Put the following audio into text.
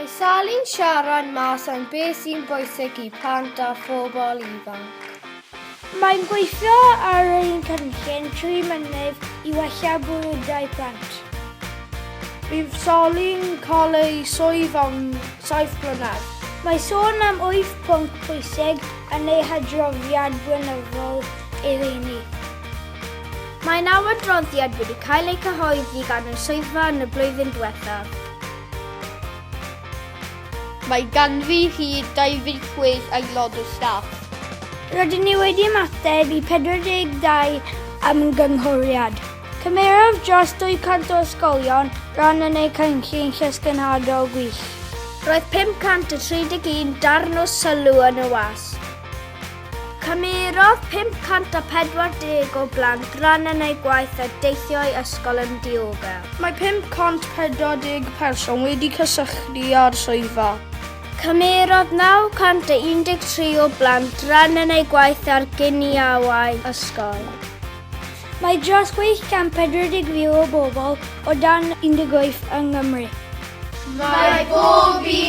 Mae Sali'n siarad mas am beth sy'n bwysig i plant a phobl ifanc. Mae'n gweithio ar ein cynllun Tri Mynydd i wella bywydau plant. Bydd Sali'n cael ei swydd am saith blynedd. Mae sôn am wyth pwnc pwysig yn ei hadroddiad blynyddol eleni. Mae naw adroddiad wedi cael eu cyhoeddi gan y swyddfa yn y blwyddyn diwethaf. Mae ganddi hi 26 aelod o staff. Rydyn ni wedi ymateb i 42 ymgynghoriad. Cymerodd dros 200 o ysgolion ran yn eu cynllun llysgenhadol gwych. Roedd 531 darn o sylw yn y wasg. Cymerodd 540 o blant ran yn eu gwaith ar deithio i ysgol yn diogel. Mae 540 person wedi cysylltu â'r swyddfa. Cymerodd 913 o blant ran yn eu gwaith ar giniawau ysgol. Mae dros 640,000 o bobl o dan 18 yng Nghymru. Mae bob un